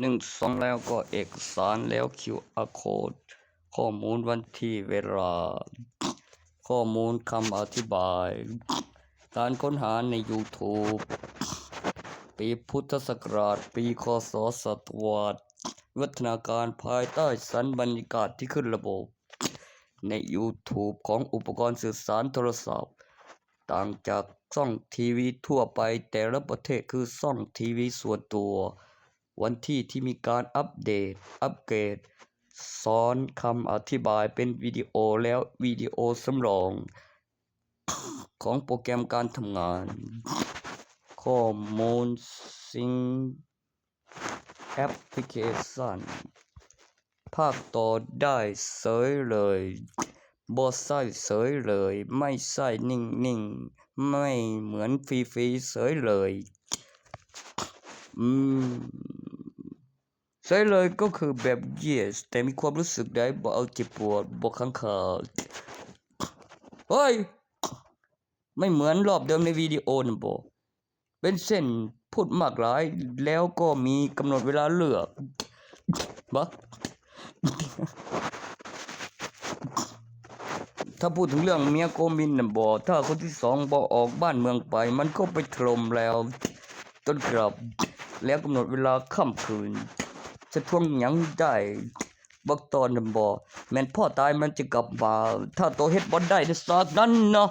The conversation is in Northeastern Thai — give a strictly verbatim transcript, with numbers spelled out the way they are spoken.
หนึ่ง สอง แล้วก็เอกสาร แล้ว คิว อาร์ โค้ด ข้อมูลวันที่เวลา ข้อมูลคำอธิบาย การค้นหาใน YouTube ปีพุทธศักราช ปี ค.ศ. ศตวรรษ วิวัฒนาการภายใต้สรรบรรยากาศที่ขึ้นระบบ ใน YouTube ของอุปกรณ์สื่อสารโทรศัพท์ ต่างจากช่องทีวีทั่วไป แต่ละประเทศคือช่องทีวีส่วนตัว วันที่ที่มีการอัปเดต อัปเกรด สอนคำอธิบายเป็นวิดีโอ แล้ววิดีโอสำรอง ของโปรแกรมการทำงาน ข้อมูลซิงค์แอปพลิเคชัน ภาคต่อได้เฉยเลย บ่ใช่เฉยเลย ไม่ใช่นิ่งๆ ไม่เหมือนฟรีๆ เฉยเลย อืม เฉยเลยก็คือแบบ yes แต่มีความรู้สึกได้ บ่เอาเจ็บปวด บ่ค้างคา เฮ้ย ไม่เหมือนรอบเดิมในวิดีโอนะบ่ เป็นเส้นพูดมากหลาย แล้วก็มีกำหนดเวลาเลือก บ่ ถ้าพูดถึงเรื่องเมียโกมินน่ะบ่ ถ้าคนที่สองบ่ออกบ้านเมืองไป มันก็ไปถล่มแล้ว ต้นครับ แล้วกำหนดเวลาค่ำคืน จะทวงหยังได้ บักตอนน่ะบ่ แม่นพ่อตายมันจะกลับมา ถ้าโตเฮ็ดบ่ได้ในซากนั้นเนาะ